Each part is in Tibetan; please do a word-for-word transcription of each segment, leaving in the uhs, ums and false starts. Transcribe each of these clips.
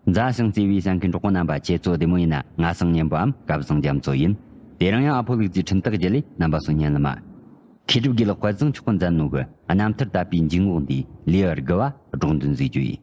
མཛའ་ཞིང་བརྩེ་བའི་གསན་མཁན་གྲོགས་པོ་རྣམ་པ། ཁྱེད་ཚོ་བདེ་མོ་ཡིན་ན། ང་སང་ཉན་པའམ་སྐལ་བཟང་རྒྱ་མཚོ་ཡིན། དེ་རིང་ཡང་ཨ་ཕོ་ལུག་རྫིའི་འཕྲིན་སྟེགས་བརྒྱུད་ལས་རྣམ་པ་ཚོ་སྙན་ལ་མ། མཁས་གྲུབ་དགེ་ལེགས་དཔལ་བཟང་མཆོག་གིས་མཛད་ནོ་གི་རྣམ་ཐར་དད་པའི་འཇུག་ངོགས་འདིའི་ལེའུ་དགུ་བ་སྒྲོག་འདོན་མཛད་རྒྱུ་ཡིན།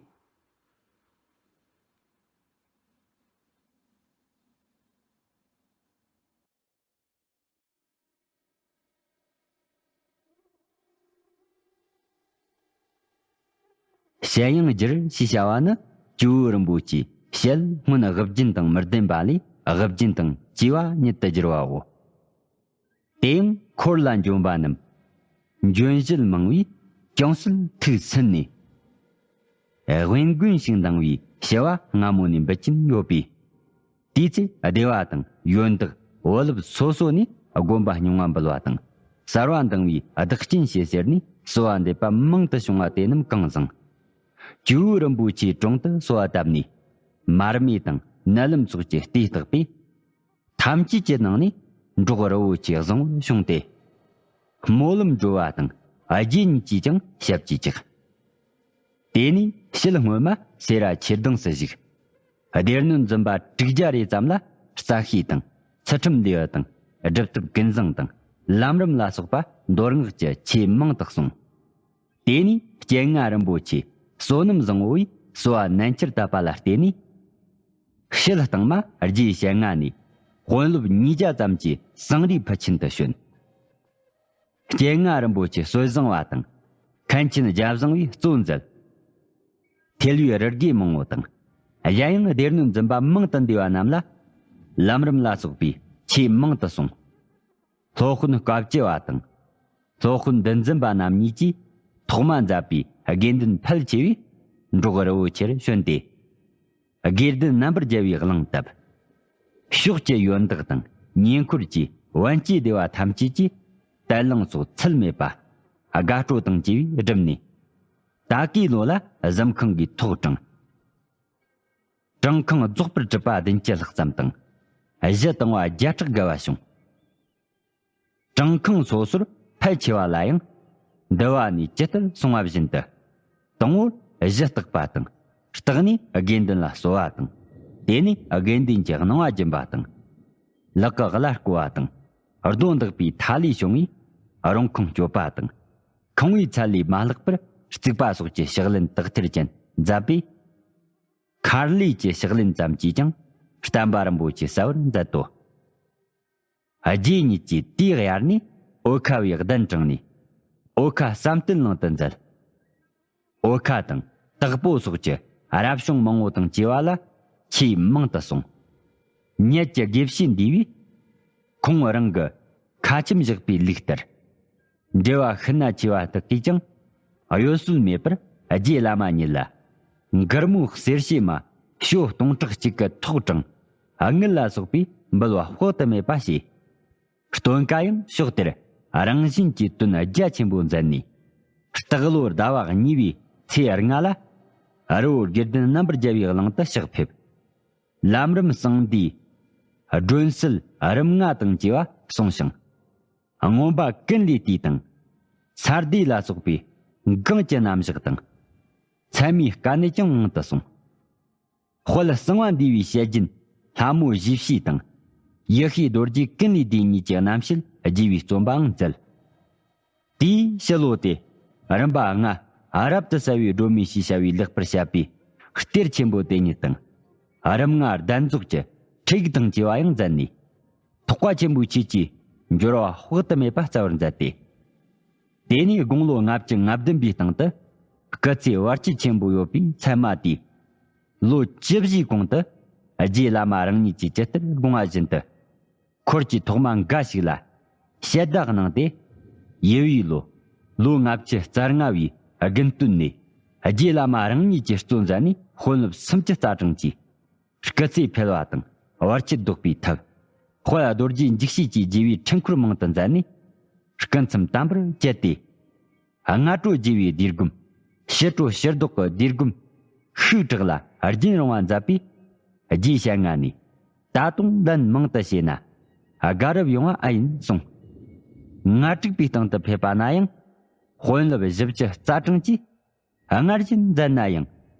ཞལ་ཡང་བསྒྱུར་ཞེས་བྱ་བ་ནི། ཇོ་བོ་རིན་པོ་ཆེའི་ཞལ་སྔོན་དབུ་རྒྱན་དང་མི་ལྡན་པ་ལས། དབུ་རྒྱན་དང་བཅས་པ་ཉིད་དུ་བསྒྱུར་བའོ། དེ་ཡང་འཁོར་ལ་འབྱོན་པ་རྣམས་འབྱོན་བཞེད་མང་བས་ཅུང་ཟད་ཐུགས་སུན་ནས། དབེན་དགོན་ཞིག་འདིང་བའི་བྱ་བ་སྔ་མོ་ནས་འབད་ཀྱིན་ཡོད་པས། དེའི་ཚེ་སྡེ་བ་དང་ཡོན་བདག་བུ་སློབ་སོ་སོ་ནས་དགོན་པ་རྙིང་བ་འབུལ་བ་དང་། གསར་བ་འདིང་བའི་བདག་རྐྱེན་བྱེད་ཟེར་ནས་གསོལ་བ་འདེབས་པ་མང་དུ་བྱུང་བ་དེ་རྣམས་གང་བཟང་། ཇོ་བོ་རིན་པོ་ཆེའི་དྲུང་དུ་གསོལ་བ་བཏབ་ནས། མར་མེ་དང་མནལ་ལམ་སོགས་ཀྱི་ལྟས་བརྟགས་པས། ཐམས་ཅད་ཀྱི་ནང་ནས་འབྲོག་རི་བོ་ཆེ་བཟང་བོར་བྱུང་སྟེ། སྨོན་ལམ་འགྲོ་བ་དང་རྗེ་གཉིས་ཀྱིས་ཀྱང་ཞབས་ཀྱིས་བཅགས། དེ་ནས་ཕྱིར་སྔོན་མ་སེ་ར་ཆོས་སྡིངས་སུ་བཞུགས། སྡེ་སྣོད་འཛིན་པ་དྲུག་བརྒྱ་རེ་ཙམ་ལ་རྩ་ཤེས་དང་ཚུལ་ཁྲིམས་ལེའུ་དང་སྒྲུབ་ཐབས་ཀུན་བཟང་དང་ལམ་རིམ་ལ་སོགས་པ་མདོ་སྔགས་ཀྱི་ཆོས་མང་དུ་གསུངས། དེ་ནས་སྤྱན་སྔ་རིན་པོ་ཆེ་བསོད་ནམས་བཟང་བོ་ཡིས་གསོལ་བ་ནན་ཆེར་བཏབ་པ་ལ་བརྟེན་ནས། ཕྱིར་བཏང་མ་རྗེའི་ཞལ་སྔ་ནས་དཔོན་སློབ་ཉིས་བརྒྱ་ཙམ་གྱིས་ཟངས་རིའི་ཕུ་ཆེན་དུ་བྱོན། སྤྱན་སྔ་རིན་པོ་ཆེ་སྲོལ་བཟང་བ་དང་། མཁན་ཆེན་རྒྱ་བཟང་བས་གཙོ་མཛད། ཐེལ་བའི་རི་དགེ་མང་བོ་དང་། གཞན་ཡང་སྡེ་སྣོད་འཛིན་པ་མང་དུ་འདུས་པ་རྣམས་ལ། ལམ་རིམ་ལ་སོགས་པའི་ཆོས་མང་དུ་གསུངས། སློབ་དཔོན་བཀའ་བཅུ་བ་དང་། སློབ་དཔོན་འདུལ་འཛིན་པ་རྣམ་གཉིས་ཀྱིས་ཐོག་མ་མཛད་པའི་དགེ་འདུན་ཕལ་ཆེ་བས་འབྲོག་རི་བོ་ཆེར་བྱོན་ཏེ། དགེ་ལྡན་རྣམ་པར་རྒྱལ་བའི་གླེང་བཏབ། ཕྱོགས་ཀྱི་ཡོན་བདག་དང་ཉེ་འཁོར་གྱི་བན་སྐྱེས་སྡེ་བ་ཐམས་ཅད་ཀྱིས་དད་རླངས་སོགས་ཚད་མེད་པ་དགའ་སྤྲོ་དང་བཅས་པས་བསྒྲུབས་ནས། ད་གའི་ལོ་ལ་གཟིམ་ཁང་གི་ཐོག་དྲངས། དྲངས་ཁང་རྫོགས་པར་གྲུབ་པ་བདུན་ཅུ་ལྷག་ཙམ་དང་། གཞི་དང་བ་བརྒྱ་ཕྲག་བརྒལ་བ་བྱུང་། དྲངས་ཁང་སོ་སོར་ཕལ་ཆེ་བ་ལ་ཡང་འདུལ་བ་ནས་ཇི་ལྟར་གསུངས་པ་བཞིན་དུ། དང་པོར་གཞི་བརྟག་པ་དང་། བརྟགས་ནས་དགེ་འདུན་ལ་གསོལ་བ་དང་། དེ་ནས་དགེ་འདུན་གྱི་གནང་བ་སྦྱིན་པ་དང་། ལག་གི་བླ་བསྐོ་བ་དང་། རྡོ་འདག་པའི་མཐའ་ལས་བྱུང་བའི་རུང་ཁུང་གཅོད་པ་དང་། ཁང་བའི་ཚད་ལས་མ་ལྷག་པར་རྩིག་པ་སོགས་ཀྱི་ཕྱག་ལེན་དག་ཐེར་ཅན་མཛད་པས། མཁར་ལས་ཀྱི་ཕྱག་ལེན་ཙམ་གྱིས་ཀྱང་བསྟན་པ་རིན་པོ་ཆེ་གསལ་བར་མཛད་དོ། རྗེ་ཉིད་ཀྱིས་དེའི་དབྱར་ནས་འོལ་ཁ་བའི་གདན་དྲངས་ནས། འོལ་ཁ་བསམ་གཏན་གླིང་དུ་མཛད། འོལ་ཁ་དང་དྭགས་པོ་སོགས་ཀྱི་རབ་བྱུང་མང་བོ་དང་བཅས་པ་ལ་ཆོས་མང་དུ་གསུངས། ཉིད་ཀྱི་དགེ་བཤེས་འདུས་པས། ཁོང་རང་གི་ཁ་ཆེམས་བཞག་པའི་ལུགས་ལྟར། འགྲེལ་བ་ཤིན་ན་ཆེ་བ་དག་གིས་ཀྱང་གཡོ་ཟོལ་མེད་པར་རྗེ་བླ་མ་ཉིད་ལ། མགུར་མོ་གསེར་ཕྱེ་མ་ཞོ་སྟོང་ཕྲག་གཅིག་གི་ཐོག་དྲངས། དངུལ་ལ་སོགས་པའི་འབུལ་བ་དཔག་ཏུ་མེད་པ་བྱས། སྟོན་ཀ་ཡང་ཕྱོགས་དེར་རང་བཞིན་གྱིས་དོན་རྒྱ་ཆེན་པོ་མཛད་ནས། སྟག་ལོ་ཟླ་བ་གཉིས་པའི་ཚེས་ལྔ་ལ། རི་བོ་དགེ་ལྡན་རྣམ་པར་རྒྱལ་བའི་གླིང་དུ་ཕྱག་ཕེབས། ལམ་རིམ་གསང་འདུས། སྒྲོན་གསལ་རིམ་ལྔ་དང་བཅས་པ་གསུངས་ཤིང་། མངོན་པ་ཀུན་ལས་བཏུས་དང་། ཚར་འདུས་ལ་སོགས་པའི་གང་གི་རྣམ་གཞག་དང་། ཚད་མའི་དཀའ་གནད་ཀྱང་མང་དུ་གསུངས། དཔལ་གསང་བ་འདུས་པའི་ཞལ་རྒྱུན་ལྷ་མོ་བཞི་བཤེས་དང་། ཡེ་ཤེས་རྡོ་རྗེ་ཀུན་ལས་བཏུས་གཉིས་ཀྱི་རྣམ་བཤད་རྒྱས་པའི་རྩོམ་པའང་མཛད། དེའི་ཕྱི་ལོ་དེ་རིམ་པ་ལྔ་རབ་ཏུ་གསལ་བའི་སྒྲོན་མེ་ཞེས་བྱ་བའི་ལེགས་པར་བཤད་པའི་གཏེར་ཆེན་པོ་དེ་ཉིད་དང་། རིམ་ལྔ་གདན་རྫོགས་ཀྱི་ཁྲིད་ཡིག་དང་བཅས་པ་ཡང་མཛད་ནས། ཐེག་པ་ཆེན་པོའི་ཆོས་ཀྱི་འབྱོར་བ་དཔག་ཏུ་མེད་པ་སྩལ་བར་མཛད་དེ། དེ་ནས་དགུང་ལོ་ལྔ་བཅུ་ང་བདུན་པའི་སྟེང་དུ་སྐུ་ཚེ་བར་ཆད་ཆེན་པོ་ཡོད་པའི་མཚན་མ་དེའི་ལོ་བཅུ་བཞིའི་གོང་དུ་རྗེ་བླ་མ་རང་ཉིད་ཀྱིས་ཇི་ལྟར་དགོངས་པ་བཞིན་དུ། འཁོར་གྱི་ཐོག་མ་འགའ་ཞིག་ལ་ཞལ་བརྡ་གནང་སྟེ། ཡུལ་བའི་ལོ་ལོ་ལྔ་བཅུ་རྩ་ལྔ་བའི་དགུན་སྟོན་ནས་རྗེ་བླ་མ་རང་ཉིད་ཀྱིས་གཙོ་མཛད་ནས་དཔོན་སློབ་སུམ་ཅུ་རྩ་གྲངས་ཀྱིས་སྐུ་ཚེ་འཕེལ་བ་དང་བར་ཆད་བཟློག་པའི་ཐབས། དཔལ་རྡོ་རྗེ་འཇིགས་བྱེད་ཀྱི་རྒྱལ་བའི་འཕྲིན་འཁོར་མང་དུ་མཛད་ནས་སྐུ་མཚམས་དམ་པར་བཅད་དེ། སྔ་དྲོ་རྒྱལ་བའི་ཟློས་སྒོམ། ཕྱི་དྲོ་ཕྱིར་བཟློག་གི་ཟློས་སྒོམ་ཤུགས་དྲག་ལ་རྒྱུན་རིང་བ་མཛད་པས། རྗེའི་ཞལ་སྔ་ནས། ད་དུང་ལན་མང་དུ་བྱས་ན་དགའ་རབ་ཡོང་བ་ཨ་ཡིན་གསུངས། ང་དྲུག་པའི་སྟེང་དུ་ཕེབས་པ་ན་ཡང་། དཔོན་སློབ་བཞི་བཅུ་རྩ་གྲངས་ཀྱིས་སྔར་བཞིན་མཛད་ན་ཡང་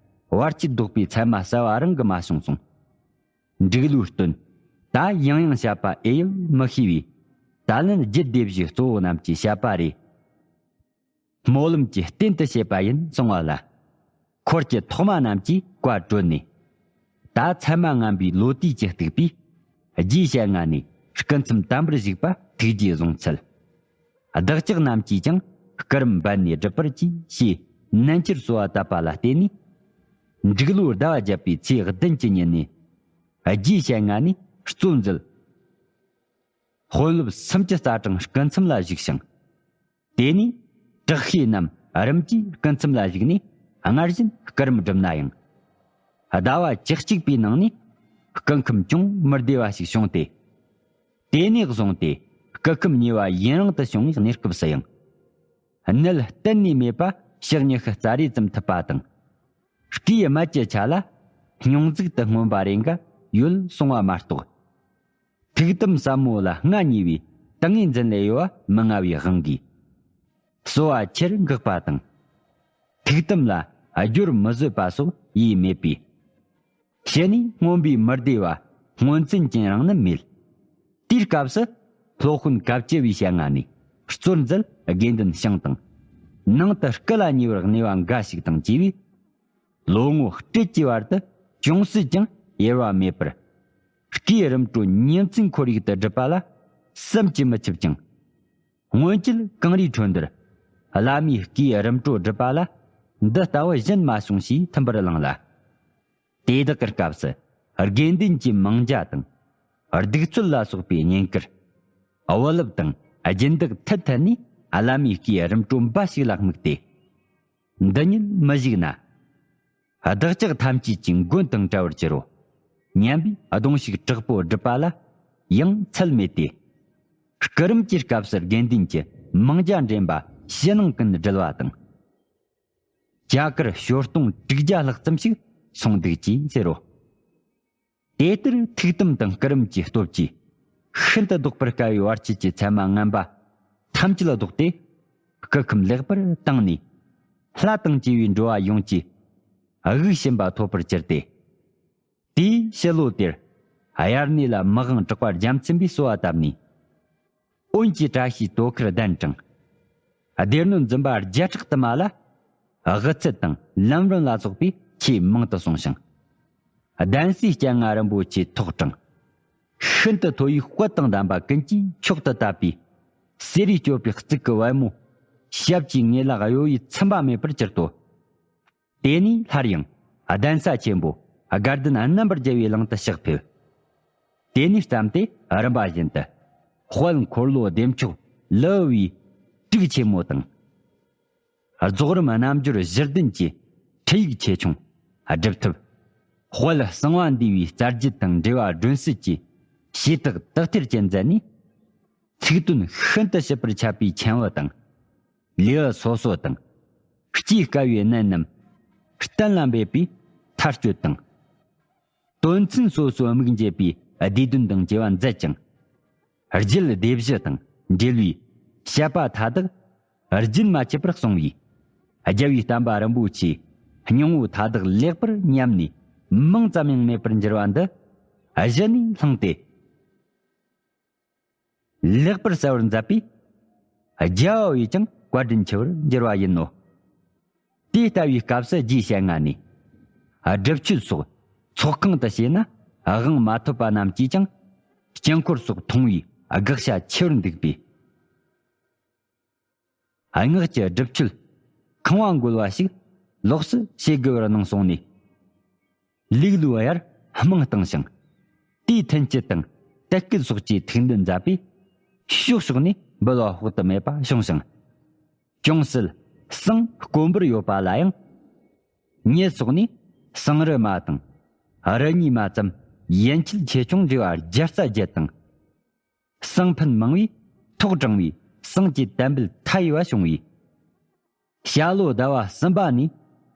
བར་ཆད་བཟློག་པའི་མཚན་མ་གསལ་བ་རང་གིས་མ་བྱུང་གསུངས། འབྲུག་ལོའི་སྟོན། ད་ཡང་ཡང་བཤད་པ་ཨེ་ཡོད་མི་ཤེས་པས། ད་ལན་རྒྱུད་སྡེ་བཞིའི་གཙོ་བོ་རྣམས་ཀྱིས་བཤད་པ་རེད། སྨོན་ལམ་གྱི་རྟེན་དུ་བྱེད་པ་ཡིན་གསུང་བ་ལ། འཁོར་གྱི་ཐོག་མ་རྣམས་ཀྱིས་བཀའ་གྲོལ་ནས། ད་ཚད་མ་ངན་པའི་ལོ་དུས་ཀྱི་སྟུག་པས། རྗེའི་ཞལ་སྔ་ནས་སྐུ་མཚམས་དམ་པར་བཞུགས་པ་ཐུགས་རྗེས་བཟུང་འཚལ། བདག་ཅག་རྣམས་ཀྱིས་ཀྱང་སྐུ་རིམ་འབད་ནས་སྒྲུབ་པར་གྱིས་ཞེས་ནན་གྱིས་གསོལ་བ་བཏབ་པ་ལ་བརྟེན་ནས། འབྲུག་ལོའི་ཟླ་བ་བརྒྱད་པའི་ཚེས་བདུན་གྱི་ཉིན་ནས། རྗེའི་ཞལ་སྔ་ནས་གཙོ་མཛད། དཔོན་སློབ་སུམ་ཅུ་རྩ་གྲངས་སྐུ་མཚམས་ལ་བཞུགས་ཤིང་། དེ་ནས་དྲག་ཤེས་རྣམས་རིམ་གྱིས་སྐུ་མཚམས་ལ་བཞུགས་ནས་སྔར་བཞིན་སྐུ་རིམ་བསྒྲུབས་ན་ཡང་། ཟླ་བ་བཅུ་གཅིག་པའི་ནང་ནས་སྐུ་ཁམས་ཅུང་མི་བདེ་བ་ཞིག་བྱུང་སྟེ། དེ་ནས་བཟུང་སྟེ་སྐུ་ཁམས་ཉེ་བ་ཡུན་རིང་དུ་བྱུང་བའི་གནས་སྐབས་སུ་ཡང་། ནད་གཏན་ནས་མེད་པ་ཕྱག་ཉི་ཤུ་རྩ་རེ་ཙམ་ཐུབ་པ་དང་། སྐུའི་སྨད་ཀྱི་ཆ་ལ་སྙུང་ཟུག་ཏུ་མངོན་པ་རེ་འགའ་ཡོད་གསུང་བ་མ་གཏོགས། ཐུགས་དམ་ཟབ་མོ་ལ་མངའ་བརྙེས་པའི་ཏིང་ངེ་འཛིན་ལས་གཡོ་བ་མི་མངའ་བའི་དབང་གིས། གསོལ་བ་ཁྱེར་འགག་པ་དང་། ཐུགས་དམ་ལ་སྦྱོར་མི་བཟོད་པ་སོགས་ཡེ་མེད་པས། ཕྱི་ནས་མངོན་པའི་མི་བདེ་བ་སྔོན་ཚུན་ཅན་རང་ནི་མེད། དེའི་སྐབས་སུ་སློབ་དཔོན་བཀའ་བཅུ་བའི་ཞལ་སྔ་ནས་གཙོ་མཛད་དགེ་འདུན་ཞིང་དང་། ནང་དུ་སྐུ་ལ་ཉེ་བར་གནས་པ་འགའ་ཞིག་དང་བཅས་པས། ལོ་ངོ་སྤྲེལ་གྱི་བར་དུ་ཅུང་ཟད་ཀྱང་ཡེར་བ་མེད་པར། སྐུའི་རིམ་གྲོ་ཉིན་མཚན་ཁོར་ཡུག་ཏུ་སྒྲུབ་པ་ལ་བསམ་གྱིས་མི་ཁྱབ་ཅིང་། སྔོན་ཆད་གངས་རིའི་ཁྲོད་འདིར་བླ་མའི་སྐུའི་རིམ་གྲོ་སྒྲུབ་པ་ལ་འདི་ལྟ་བུ་གཞན་མ་བྱུང་ཞེས་ཐུན་པར་བླངས་ལ། དེ་དག་གི་སྐབས་སུ་དགེ་འདུན་གྱི་མིང་རྒྱ་དང་། གདུགས་ཚོད་ལ་སོགས་པའི་བསྙེན་བཀུར། བུ་སློབ་དང་སྦྱིན་བདག་ཐད་ཐད་ནས་བླ་མའི་སྐུའི་རིམ་གྲོ་འབའ་ཞིག་ལ་དམིགས་ཏེ། འདི་ཉིད་མི་བཞུགས་ན། བདག་ཅག་ཐམས་ཅད་ཀྱི་མགོན་དང་བྲལ་བར་འགྱུར་རོ། སྙམ་པའི་གདུང་ཤུགས་དྲག་པོ་བསྒྲུབས་པ་ལ་ཡང་ཚད་མེད་དེ། སྐུ་རིམ་གྱི་སྐབས་སུ་དགེ་འདུན་གྱི་མིང་རྒྱ་འདྲེན་པ་ཕྱི་ནང་ཀུན་སྒྲིལ་བ་དང་། རྒྱ་གར་ཞོ་སྟོང་དྲུག་བརྒྱ་ལྷག་ཙམ་ཞིག་སོང་འདུག་ཅེས་ཟེར་རོ། དེ་ལྟར་ཐུགས་དམ་དང་སྐུ་རིམ་གྱི་སྟོབས་ཀྱིས་ཤིན་ཏུ་བཟློག་པར་དཀའ་བའི་བར་ཆད་ཀྱི་མཚན་མ་ངན་པ་ཐམས་ཅད་ལ་བཟློག་སྟེ། སྐུ་ཁམས་ལེགས་པར་བཏང་ནས། ལྷ་དང་བཅས་པའི་འགྲོ་བ་ཡོངས་ཀྱི་དབུགས་ཞིམ་པ་ཐོབ་པར་གྱུར་ཏེ། དེའི་ཕྱི་ལོ་དེར་དབྱར་གནས་ལ་མི་དབང་གྲགས་པ་རྒྱལ་མཚན་པས་གསོལ་བ་བཏབ་ནས། འོན་གྱི་བཀྲ་ཤིས་དོ་ཁུར་གདན་དྲངས། སྡེ་སྣོད་འཛིན་པ་བརྒྱ་ཕྲག་དུ་མ་ལ་དབུ་ཚད་དང་ལམ་རིམ་ལ་སོགས་པའི་ཆེས་མང་དུ་གསུངས་ཤིང་། གདན་སའི་སྤྱན་སྔ་རིན་པོ་ཆེ་ཐོག་དྲངས། ཤིན་ཏུ་མཐོ་བའི་དཔལ་དང་ལྡན་པ་ཀུན་གྱིས་མཆོག་ཏུ་དད་པའི་གསེར་རིས་སྤྱོད་པའི་གཙུག་གི་པད་མོ་ཞབས་ཀྱི་ངོས་ལ་གཡོ་བས་ཚིམ་པ་མེད་པར་གྱུར་ཏོ། དེ་ནས་སླར་ཡང་གདན་ས་ཆེན་པོ་དགའ་ལྡན་རྣམ་པར་རྒྱལ་བའི་གླིང་དུ་ཕྱག་ཕེབས། དེ་ནས་བརྩམས་ཏེ་རིམ་པ་བཞིན་དུ་དཔལ་འཁོར་ལོ་བདེ་མཆོག་ལི་བའི་དྲུག་ཆེན་མོ་དང་། རྫོགས་རིམ་རྣལ་འབྱོར་བཞི་ལྡན་གྱི་ཁྲིད་ཡིག་ཆེ་ཆུང་སྒྲུབ་ཐབས། དཔལ་གསང་བ་འདུས་པའི་རྩ་རྒྱུད་དང་འགྲེལ་པ་སྒྲོན་གསལ་གྱི་བྱེ་བྲག་དག་ཐེར་ཅན་མཛད་ནས། ཚིག་དོན་ཤིན་ཏུ་ཞིབ་པར་ཁྱབ་པའི་མཆན་བུ་དང་། ལེའུ་སོ་སོ་དང་། སྤྱིའི་དཀའ་བའི་གནད་རྣམས་གཏན་ལ་འབེབས་པའི་མཐར་གཅོད་དང་། དོན་ཚན་སོ་སོའི་དམིགས་འབྱེད་པའི་བསྡུས་དོན་དང་བཅས་པ་མཛད་ཅིང་། རྒྱུད་སྡེ་བཞི་དང་འབྲེལ་བའི་བཤད་པ་མཐའ་དག་རྒྱུན་མ་ཆད་པར་གསུངས་པས། རྒྱལ་བའི་བསྟན་པ་རིན་པོ་ཆེའི་སྙིང་པོ་མཐའ་དག་ལེགས་པར་ཉམས་ནས་མིང་ཙམ་ཡང་མེད་པར་འགྱུར་བ་འདི་གཞི་ནས་བླངས་ཏེ། ལེགས་པར་གསལ་བར་མཛད་པས། རྒྱལ་བ་བས་ཀྱང་བཀའ་དྲིན་ཆེ་བར་འགྱུར་བ་ཡིན་ནོ། དེ་ལྟ་བུའི་སྐབས་སུ་རྗེའི་ཞལ་སྔ་ནས། སྒྲུབ་མཆོད་སོགས་ཚོགས་ཁང་དུ་བྱས་ན་དབང་མ་ཐོབ་པ་རྣམས་ཀྱིས་ཀྱང་དཀྱིལ་འཁོར་སོགས་མཐོང་བའི་དགག་བྱ་ཆེ་བར་འདུག་པས། སྔགས་ཀྱི་སྒྲུབ་མཆོད་ཁང་བ་འགོལ་བ་ཞིག་ལོགས་སུ་བྱེད་དགོས་པར་སྣང་སོང་ནས། ལུག་ལུའི་དབྱར་སྨང་བཏང་ཞིང་། དེའི་མཐུན་རྐྱེན་དང་དད་སྐུལ་སོགས་ཀྱི་ཐུགས་འདུན་མཛད་པས། ཕྱོགས་ཕྱོགས་ནས་འབུལ་བ་དཔག་ཏུ་མེད་པ་བྱུང་ཞིང་། ཅུང་ཟད་བསང་དཀོན་པོར་ཡོད་པ་ལ་ཡང་། ཉེ་སོགས་ནས་བསང་རུ་མ་དང་། རུ་གཉིས་མ་ཙམ་ཡན་ཆད་ཆེ་ཆུང་འབྲེལ་བ་བརྒྱ་རྩ་བརྒྱད་དང་། བསང་ཕུད་མང་བས་ཐོག་དྲངས་པའི་བསང་གི་དད་འབུལ་མཐའ་ཡས་པ་བྱུང་བས། ཞྭ་ལོ་ཟླ་བ་གསུམ་པ་ནས་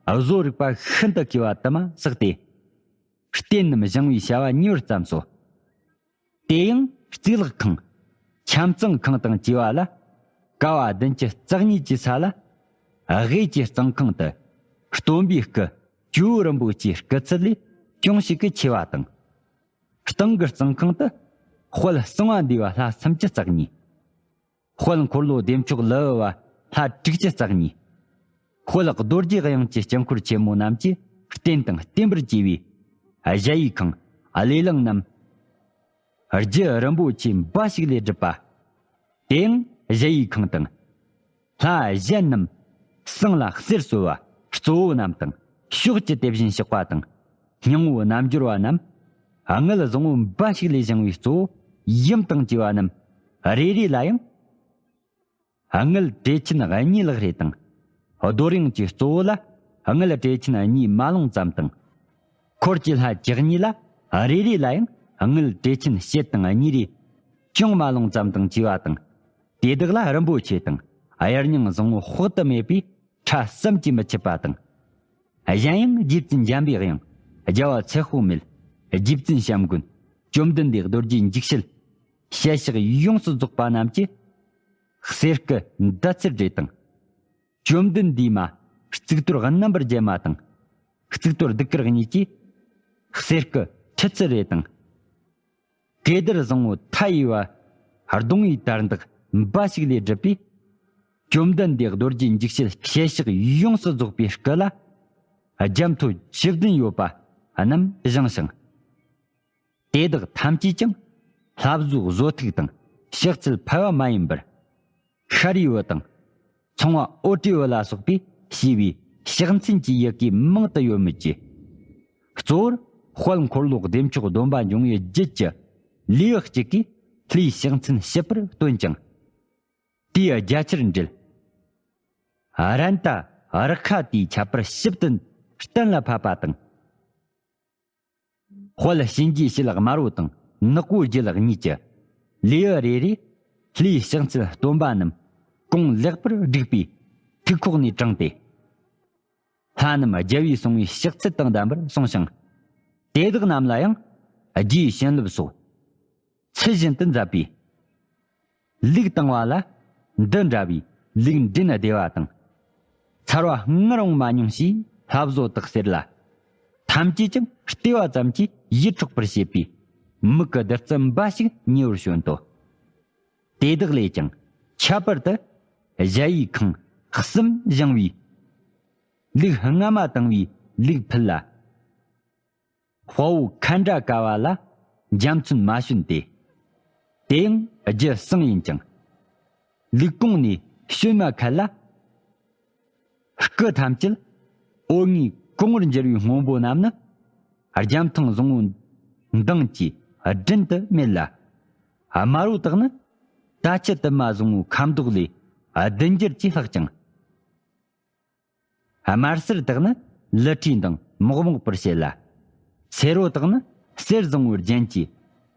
བཟོ་རིག་པ་ཤིན་ཏུ་མཁས་པ་དུ་མ་བསགས་ཏེ། རྟེན་རྣམས་བཞེངས་པའི་བྱ་བ་གཉེར་བར་བརྩམས་སོ། དེ་ཡང་གཙུག་ལག་ཁང་། ཁྱམས་གཙང་ཁང་དང་བཅས་པ་ལ། ཀ་བ་བདུན་ཅུ་རྩ་གཉིས་ཀྱི་ས་ལ། དབུས་ཀྱི་གཙང་ཁང་དུ། སྟོན་པའི་སྐུ། ཇོ་བོ་རིན་པོ་ཆེའི་སྐུ་ཚད་ལས་ཅུང་ཞིག་གི་ཆེ་བ་དང་། སྟེང་གི་གཙང་ཁང་དུ་དཔལ་གསང་བ་འདུས་པ་ལྷ་སུམ་ཅུ་རྩ་གཉིས། དཔལ་འཁོར་ལོ་བདེ་མཆོག་ལི་ཨུ་པ་ལྷ་དྲུག་ཅུ་རྩ་གཉིས། དཔལ་རྡོ་རྗེ་དབྱངས་ཀྱི་དཀྱིལ་འཁོར་ཆེན་མོ་རྣམས་ཀྱིས་བརྟེན་དང་བརྟེན་པར་བཅས་པའི་གཞལ་ཡས་ཁང་བློས་བསླངས་རྣམས། རྒྱུ་རིན་པོ་ཆེ་འབའ་ཞིག་ལས་གྲུབ་པ། དེའང་གཞལ་ཡས་ཁང་དང་། ལྷ་གཞན་རྣམས་ཟངས་ལ་གསེར་གསོལ་བ་གཙོ་བོ་རྣམས་དང་ཕྱོགས་ཀྱི་དེ་བཞིན་གཤེགས་པ་དང་སྙིང་པོ་རྣལ་འབྱོར་པ་རྣམས། དངུལ་བཟང་པོ་འབའ་ཞིག་ལས་བཞེངས་པའི་གཙོ་བོ་ཡུམ་དང་བཅས་པ་རྣམས་རེ་རེ་ལ་ཡང་། དངུལ་བྲེ་ཆེན་གཉིས་ལག་རེ་དང་། རྡོར་དབྱངས་ཀྱི་གཙོ་བོ་ལ་དངུལ་བྲེ་ཆེན་གཉིས་མ་ལོང་ཙམ་དང་། འཁོར་གྱི་ལྷ་བཅུ་གཉིས་ལ་རེ་རེ་ལ་ཡང་དངུལ་བྲེ་ཆེན་ཕྱེད་དང་གཉིས་རེ་ཅུང་མ་ལོང་ཙམ་དང་བཅས་པ་དང་། དེ་དག་ལ་རིན་པོ་ཆེ་དང་གཡུ་རྙིང་བཟང་པོ་དཔག་ཏུ་མེད་པའི་ཕྲ་བསམ་གྱིས་མི་ཁྱབ་པ་དང་། གཞན་ཡང་རྗེ་བཙུན་འཇམ་པའི་དབྱངས། རྒྱལ་བ་ཚེ་དཔག་མེད། རྗེ་བཙུན་བྱམས་མགོན། བཅོམ་ལྡན་འདས་རྡོ་རྗེ་འཇིགས་བྱེད། ཞལ་ཕྱག་ཡོངས་སུ་རྫོགས་པ་རྣམས་ཀྱི་གསེར་སྐུ་འདབ་ཚུལ་རེ་དང་། བཅོམ་ལྡན་འདས་མ་གཙུག་ཏོར་རྣམ་པར་རྒྱལ་མ་དང་། གཙུག་ཏོར་གདུགས་དཀར་གཉིས་ཀྱི་གསེར་སྐུ་ཁྲི་ཚུལ་རེ་དང་། གོས་དར་བཟང་པོ་མཐའ་ཡས་པ་གདོང་བའི་དར་འདེགས་འབའ་ཞིག་ལས་གྲུབ་པའི། བཅོམ་ལྡན་འདས་རྡོ་རྗེ་འཇིགས་བྱེད་ཞལ་ཕྱག་ཡོངས་སུ་རྫོགས་པའི་སྐུ་ལ། རྒྱ་མཐོ་བཅུ་བདུན་ཡོད་པ་རྣམས་བཞེངས་ཤིང་། དེ་དག་ཐམས་ཅད་ཀྱང་ལྷ་བཟོའི་བཟོ་ཐིག་དང་ཕྱག་འཚལ་ཕལ་པ་མ་ཡིན་པར། ཤཱ་རིའི་བུ་དང་ཚངས་པ་འོད་འདྲའི་བུ་ལ་སོགས་པས་བྱས་པའི་ཕྱག་མཚན་གྱི་ཡི་གེ་མང་དུ་ཡོད་མོད་ཀྱི། གཙོ་བོར་དཔལ་འཁོར་ལོ་བདེ་མཆོག་སྡོམ་པ་འབྱུང་བའི་རྒྱུད་ཀྱི་ལེའུ་གཅིག་གིས་ལྷའི་ཕྱག་མཚན་ཞིབ་པར་སྟོན་ཅིང་། དེའི་རྒྱ་ཆེར་འགྲེལ། རཱ་ནཱ་ཐ་རཀྵ་ཏའི་ཁྱད་པར་ཞིབ་ཏུ་གཏན་ལ་ཕབ་པ་དང་། དཔལ་གཤིན་རྗེའི་ཞལ་དམར་པོ་དང་ནག་པོའི་རྒྱུད་གཉིས་ཀྱི་ལེའུ་རེ་རེས་ལྷའི་ཕྱག་མཚན་སྟོན་པ་རྣམས་གང་ལེགས་པར་བསྒྲིགས་པའི་ཐིག་ཁོག་ནས་དྲངས་ཏེ། ལྷ་རྣམས་རྒྱལ་བས་གསུངས་པའི་ཕྱག་ཚུལ་དང་ལྡན་པར་གསུངས་ཤིང་། དེ་དག་རྣམས་ལ་ཡང་རྒྱའི་བྱིན་རླབས་སོགས་ཚུལ་བཞིན་དུ་མཛད་པས། ལུགས་དང་བ་ལ་འདི་འདྲ་བའི་ལུགས་འདྲེན་བདེ་བ་དང་། ཚར་བ་སྔར་འོང་མ་མྱོང་ཞེས་ལྷ་བཟོ་དག་ཟེར་ལ། ཐམས་ཅད་ཀྱང་བལྟས་པ་ཙམ་གྱིས་ཡིད་འཕྲོག་པར་བྱེད་པའི་མིག་གི་བདུད་རྩི་འབའ་ཞིག་ཉེ་བར་བྱོན་ཏོ། དེ་དག་ལས་ཀྱང་ཁྱད་པར་དུ་གཞལ་ཡས་ཁང་གསུམ་བཞེངས་པའི་ལུགས་སྔ་མ་དང་བའི་ལུགས་ཕུད་ལ། དཔའ་བོ་ཁ་འདྲ་ཀ་བ་ལ་འཇའ་ཚོན་མ་བྱོན་ཏེ། དེ་ཡང་རྒྱུ་གསང་ཡིན་ཀྱང་། ལུགས་གོང་ནས་བྱོན་མ་ཁད་ལ། སྐུ་ཐམས་ཅད་འོད་ལྔའི་གོང་བུར་འགྱུར་བའི་སྔོན་པོ་རྣམས་ནི། རྒྱ་མཐོང་བཟང་པོའི་མདངས་ཀྱིས་བསྒྲུན་དུ་མེད་ལ། དམར་པོ་དག་ནི་ད་ཆུ་དུ་མ་བཟང་པོའི་ཁ་མདོག་ལས་བདུན་འགྱུར་གྱིས་ལྷག་ཅིང་། དམར་སེར་དག་ནི་ལི་ཁྲིའི་མདངས་མོག་མོག་པར་བྱེད་ལ། སེར་པོ་དག་ནི་གསེར་བཟང་པོའི་རྒྱན་གྱིས་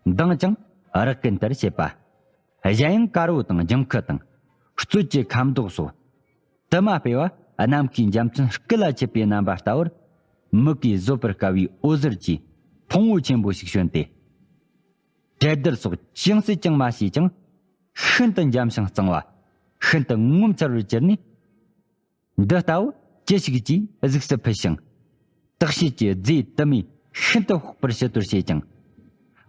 མདངས་ཀྱང་རགས་ཀུན་ལྟར་བྱེད་པ། གཞན་ཡང་དཀར་པོ་དང་ལྗང་ཁུ་དང་རྩོད་ཀྱི་ཁ་མདོག་སོགས། དུ་མ་སྤེལ་བ་ནམ་མཁའི་འཇའ་ཚོན་སྐུ་ལ་ཆུད་པའི་རྣམ་པ་ལྟ་བུར། མིག་གིས་བཟོད་པར་དཀའ་བའི་འོད་ཟེར་གྱི་ཕུང་པོ་ཆེན་པོ་ཞིག་བྱོན་ཏེ། གྲལ་བརྡར་སོགས་ཅུང་ཟད་ཀྱང་མ་བྱས་ཀྱང་། ཤིན་ཏུ་འཇམ་ཞིང་གཙང་བ། ཤིན་ཏུ་ངོ་མཚར་བར་གྱུར་ནས། འདི་ལྟ་བུ་ཅི་ཞིག་ཅེས་གཟིགས་སུ་ཕུལ་ཞིང་། དག་བྱེད་ཀྱི་རྫས་དུ་མས་ཤིན་ཏུ་དཔོག་པར་བྱེད་དོར་བྱེད་ཅིང་།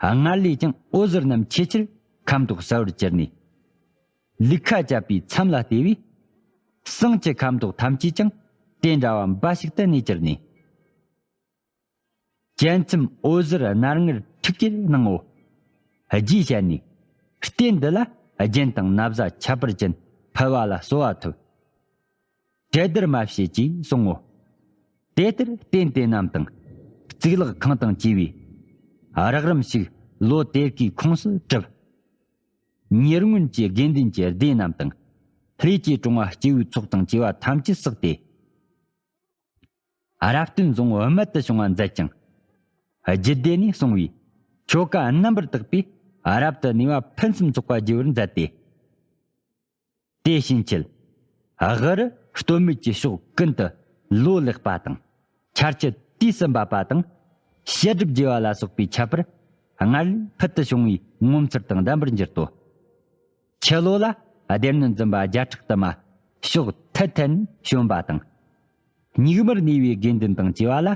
སྔར་ལས་ཀྱང་འོད་ཟེར་རྣམས་ཆེས་ཆེར་ཁ་མདོག་གསལ་བར་གྱུར་ནས། ལུག་ཁ་བཅད་པའི་མཚམས་ལ་ལྟོས་པས། ཟངས་ཀྱི་ཁ་མདོག་ཐམས་ཅད་ཀྱང་དེ་འདྲ་བ་འབའ་ཞིག་ཏུ་གནས་གྱུར་ནས། གྱད་ཚོམ་འོད་ཟེར་སྣར་ངར་འཁྲིགས་ཀྱིས་སྣང་ངོ་། རྗེས་བཤད་ནས། རྟེན་འདི་ལ་རྒྱན་དང་ན་བཟའ་ཁྱད་པར་ཅན་ཕུལ་བ་ལ་གསོལ་བ་ཐོབ། གྲལ་བརྡར་མ་བྱེད་ཅེས་གསུང་ངོ་། དེ་ལྟར་རྟེན་དེ་རྣམས་དང་གཙུག་ལག་ཁང་དང་བཅས་པའི་རགས་རིམ་ཞིག་ལོ་དེ་གའི་ཁོངས་སུ་གྲུབ། ཉེ་སྔོན་གྱི་དགེ་འདུན་གྱི་སྡེ་རྣམས་དང་ལྷས་ཀྱི་གྲོང་བ་སྐྱེ་བོའི་ཚོགས་དང་བཅས་པ་ཐམས་ཅད་བསགས་ཏེ། རབ་བརྟན་བཟང་པོ་རྨད་དུ་བྱུང་བ་མཛད་ཅིང་། རྒྱུད་སྡེ་ནས་གསུངས་པའི་ཆོ་ག་རྣམ་པར་དག་པས་རབ་ཏུ་གནས་པ་ཕུན་སུམ་ཚོགས་པ་བགྱི་བར་མཛད་དེ། དེ་ཕྱིན་ཆད་དབུ་རུ་སྟོད་སྨད་ཀྱི་ཕྱོགས་ཀུན་ཏུ་ལོ་ལེགས་པ་དང་ཆར་ཆུ་དུས་སུ་འབབ་པ་དང་བཤད་སྒྲུབ་རྒྱས་པ་ལ་སོགས་པའི་ཁྱད་པར་སྔར་ལས་ཕུལ་དུ་བྱུང་བའི་ངོ་མཚར་དང་ལྡན་པར་འགྱུར་ཏོ། ཕྱི་ལོ་ལ་སྡེ་སྣོད་འཛིན་པ་བརྒྱ་ཕྲག་དུ་མ་ཕྱོགས་མཐའ་མཐའ་ནས་བྱོན་པ་དང་། སྙིགས་མར་གནས་པའི་དགེ་འདུན་དང་བཅས་པ་ལ།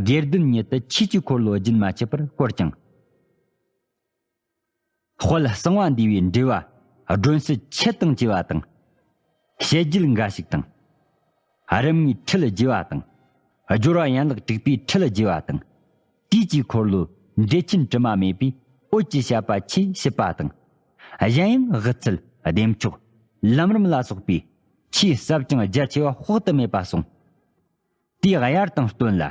དགེ་འདུན་ཉིད་དུ་ཆོས་ཀྱི་འཁོར་ལོ་རྒྱུན་མ་ཆད་པར་བསྐོར་ཅིང་། དཔལ་གསང་བ་འདུས་པའི་འགྲེལ་བ་སྒྲོན་གསལ་ཆེད་དང་བཅས་པ་དང་། བཤད་རྒྱུད་འགའ་ཞིག་དང་། རིམ་ལྔའི་ཁྲིད་རྒྱས་པ་དང་། སྦྱོར་བ་ཡན་ལག་དྲུག་པའི་ཁྲིད་རྒྱས་པ་དང་། དུས་ཀྱི་འཁོར་ལོ་འགྲེལ་ཆེན་དྲི་མ་མེད་པའི་འོད་ཀྱི་བཤད་པ་ཆེས་ཞིབ་པ་དང་། གཞན་ཡང་དབུ་ཚད་བདེ་མཆོག་ལམ་རིམ་ལ་སོགས་པའི་ཆོས་ཟབ་ཅིང་རྒྱ་ཆེ་བ་དཔག་ཏུ་མེད་པ་གསུངས། དེའི་དབྱར་དང་སྟོན་ལ།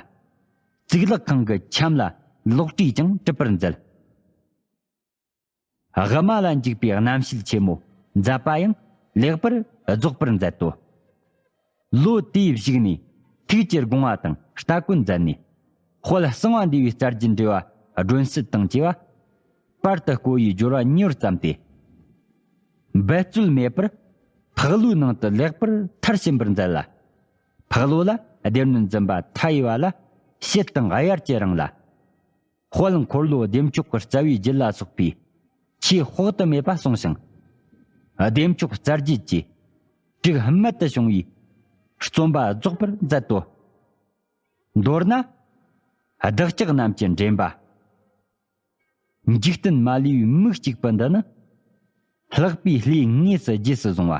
གཙུག་ལག་ཁང་གི་ཁྱམས་ལ་ལོག་སྤྲོས་ཀྱང་གྲུབ་པར་མཛད། དབུ་མ་ལ་འཇུག་པའི་རྣམ་བཤད་ཆེན་མོ་མཛད་པ་ཡང་ལེགས་པར་རྫོགས་པར་མཛད་དོ། ལོ་དེའི་གཞུག་ནས་ཐུགས་ཀྱི་དགོངས་པ་དང་སྟ་གོན་མཛད་ནས། དཔལ་གསང་བ་འདུས་པའི་རྩ་རྒྱུད་འགྲེལ་བ་སྒྲོན་གསལ་དང་བཅས་པ། པར་དུ་བརྐོ་བའི་སྦྱོར་བ་ཉེ་བར་བརྩམས་ཏེ། འབད་རྩོལ་མེད་པར་ཕག་ལུའི་ནང་དུ་ལེགས་པར་མཐར་ཕྱིན་པར་མཛད་ལ། ཕག་ལུ་ལ་སྡེ་སྣོད་འཛིན་པ་མཐའ་ཡས་པ་ལ་ཕྱེད་དང་དབྱར་གྱི་རིང་ལ། དཔལ་འཁོར་ལོ་བདེ་མཆོག་གི་རྩ་བའི་རྒྱུད་ལ་སོགས་པའི་ཆོས་དཔག་ཏུ་མེད་པ་གསུངས་ཤིང་། བདེ་མཆོག་རྩ་རྒྱུད་ཀྱི་དྲུག་རྨད་དུ་བྱུང་བའི་རྩོམ་པ་རྫོགས་པར་མཛད་དོ། མདོར་ན། བདག་ཅག་རྣམས་ཀྱི་འདྲེན་པ། འཇིག་རྟེན་མ་ལུས་པའི་མིག་གཅིག་པུ་འདི་ནི། ལྷག་པའི་ལྷས་དངོས་སུ་རྗེས་སུ་བཟུང་བ།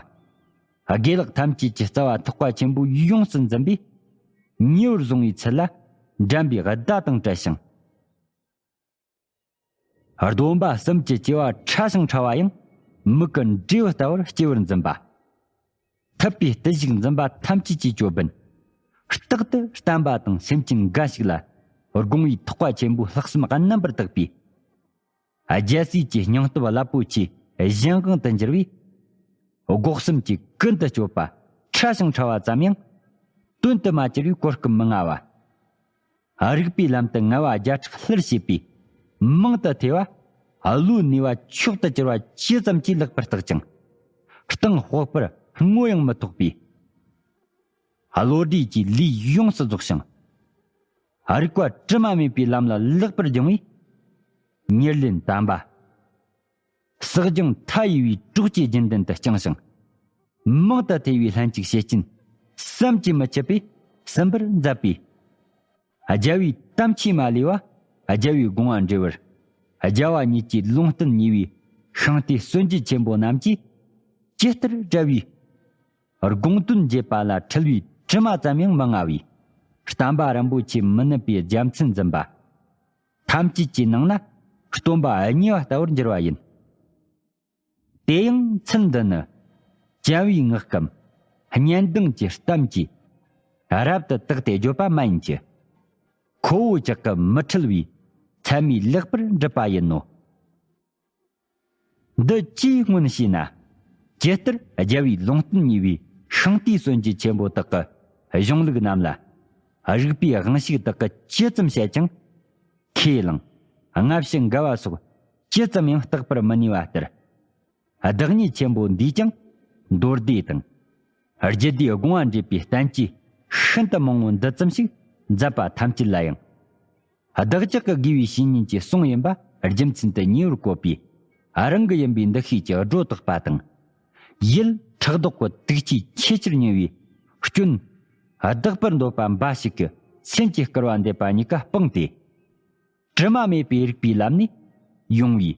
དགེ་ལེགས་ཐམས་ཅད་ཀྱི་རྩ་བ་ཐེག་པ་ཆེན་པོ་ཡོངས་སུ་འཛིན་པས། ཉེ་བར་བཟུང་བའི་ཚུལ་ལ་འགྲན་པའི་བརྡ་དང་བྲལ་ཞིང་། སྡོམ་པ་གསུམ་གྱི་བྱེ་བ་ཕྲ་ཞིང་ཕྲ་བ་ཡང་མིག་གི་འབྲས་བུ་ལྟ་བུར་སྐྱེ་བར་འཛིན་པ། ཐུབ་པའི་བརྟུལ་ཞུགས་འཛིན་པ་ཐམས་ཅད་ཀྱི་ཅོད་པན། རྟག་ཏུ་བསྟན་པ་དང་སེམས་ཅན་འགའ་ཞིག་ལ་དགོངས་པའི་ཐེག་པ་ཆེན་པོའི་ལྷག་བསམ་རྣམ་པར་དག་པའི། རྒྱལ་སྲས་ཀྱི་སྙིང་སྟོབས་རླབས་པོ་ཆེའི་གཞན་དབང་དུ་འགྱུར་བས། སྒོ་གསུམ་གྱི་ཀུན་ཏུ་སྤྱོད་པ་ཕྲ་ཞིང་ཕྲ་བ་ཙམ་ཡང་། དོན་དུ་མ་གྱུར་བའི་གོ་སྐབས་མི་མངའ་བ། རིག་པའི་ལམ་དུ་ངལ་བ་བརྒྱ་ཕྲག་ལྷུར་བྱེད་པའི་མང་དུ་ཐོས་པ། བློའི་ནུས་པ་མཆོག་ཏུ་གྱུར་པ་ཇི་ཙམ་གྱིས་ལེགས་པར་བརྟག་ཅིང་། གཏིང་དཔག་པར་བསྔོ་ཡང་མི་ཐོགས་པའི། བློ་གྲོས་ཀྱི་ལས་ཡོངས་སུ་རྫོགས་ཤིང་། རིག་པ་དྲི་མ་མེད་པའི་ལམ་ལ་ལེགས་པར་སྦྱོང་བའི། ཉེར་ལེན་དམ་པ། ཟབ་ཅིང་མཐའ་ཡས་པའི་གྲོགས་ཀྱི་རྒྱུན་ལྡན་དུ་བསྐྱངས་ཤིང་། མང་དུ་ཐོས་པའི་ལྷན་ཅིག་བྱེད་ཀྱིན་བསམ་གྱིས་མི་ཁྱབ་པས་ཟིན་པར་མཛད་པའི། རྒྱལ་བའི་དམ་ཆོས་མ་ལུས་པ་རྒྱལ་བའི་དགོངས་པ་འགྲེལ་བར། རྒྱལ་བ་ཉིད་ཀྱི་ལུང་བསྟན་ཉེ་བའི་ཤིང་རྟའི་སྲོལ་འབྱེད་ཆེན་པོ་རྣམས་ཀྱིས་ཇི་ལྟར་བཀྲལ་བའི། དགོངས་དོན་རྒྱས་པ་ལ་འཁྲུལ་བའི་དྲི་མ་ཙམ་ཡང་མི་མངའ་བའི། བསྟན་པ་རིན་པོ་ཆེ་མི་ནུབ་པའི་རྒྱལ་མཚན་འཛིན་པ། ཐམས་ཅད་ཀྱི་ནང་ན་སྟོན་པ་གཉིས་པ་ལྟ་བུར་འགྱུར་བ་ཡིན། དེ་ཡང་ཚུལ་འདི་ནི། བྱམས་པའི་ངག་གམ་སྙན་དུང་གི་གཏམ་གྱིས། རབ་ཏུ་བརྟགས་ཏེ་བརྗོད་པ་མ་ཡིན་གྱི། ཁོ་བོ་ཅག་གི་མི་འཁྲུལ་བའི་ཚད་མས་ལེགས་པར་འགྲུབ་པ་ཡིན་ནོ། འདི་ཅིའི་སྔོན་ཞེ་ན། ཇི་ལྟར་རྒྱལ་བའི་ལུང་བསྟན་ཉེ་བའི་ཤིང་རྟའི་སྲོལ་འབྱེད་ཆེན་པོ་དག་གི་གཞུང་ལུགས་རྣམས་ལ། རིགས་པའི་དབང་ཕྱུག་དག་གིས་ཇི་ཙམ་བཤད་ཀྱང་། ཁས་བླངས། སྔ་ཕྱི་འགལ་བ་སོགས་ཇི་ཙམ་ཡང་བརྟག་པར་མི་ནུས་པ་ལྟར། བདག་ཉིད་ཆེན་པོ་འདིས་ཀྱང་མདོ་སྡེ་དང་། རྒྱུད་སྡེའི་དགོངས་པ་འགྲེལ་པའི་བསྟན་བཅོས་ཤིན་ཏུ་མང་བོ་འདི་ཙམ་ཞིག་མཛད་པ་ཐམས་ཅད་ལ་ཡང་། བདག་ཅག་གི་དགེ་བའི་བཤེས་གཉེན་གྱི་གསུང་ཡིན་པ་རྒྱུ་མཚན་དུ་ཉེ་བར་བཀོད་པའི་རང་གི་ཡིན་པའི་འདུ་ཤེས་ཀྱི་སྒྲོ་བཏགས་པ་དང་། ཡིད་ཕྲག་དོག་གི་དུག་ཆས་ཆེས་ཆེར་ཉེ་བའི་སྐྱོན། བདག་པར་འདོད་པ་འབའ་ཞིག་གི་སེམས་ཀྱི་སྐུར་བ་འདེབས་པ་གཉིས་ཀ་སྤངས་ཏེ། དྲི་མ་མེད་པའི་རིགས་པའི་ལམ་ནས་ཡོང་བའི་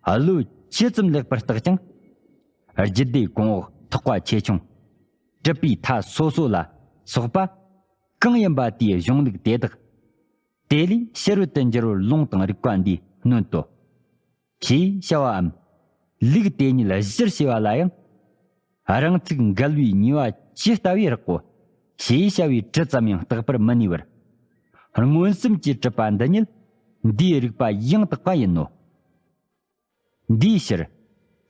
བློ་ཇི་ཙམ་ལེགས་པར་བརྟགས་ཀྱང་། རྒྱུད་སྡེ་གོང་འོག་ཐེག་པ་ཆེ་ཆུང་། གྲུབ་པའི་མཐའ་སོ་སོ་ལ་སོགས་པ་གང་ཡིན་པ་དེའི་གཞུང་ལུགས་དེ་དག་དེ་ལས་ཕྱི་རོལ་དུ་འགྱུར་བར་ལུང་དང་རིགས་པ་འདིས་སྣོན་ཏོ། ཞེས་བྱ་བའམ། ལུགས་དེ་ཉིད་གཞིར་བྱས་པ་ལ་ཡང་། རང་ཚུགས་འགལ་བའི་ཉེས་པ་ཇི་ལྟ་བས་རག་གོ། ཞེས་བྱ་བའི་དྲི་ཙམ་ཡང་བརྟག་པར་མི་ནུས་པར། མངོན་སུམ་གྱིས་གྲུབ་པ་འདི་ཉིད་འདིའི་རིགས་པ་ཡང་དག་པ་ཡིན་ནོ། འདིའི་ཕྱིར།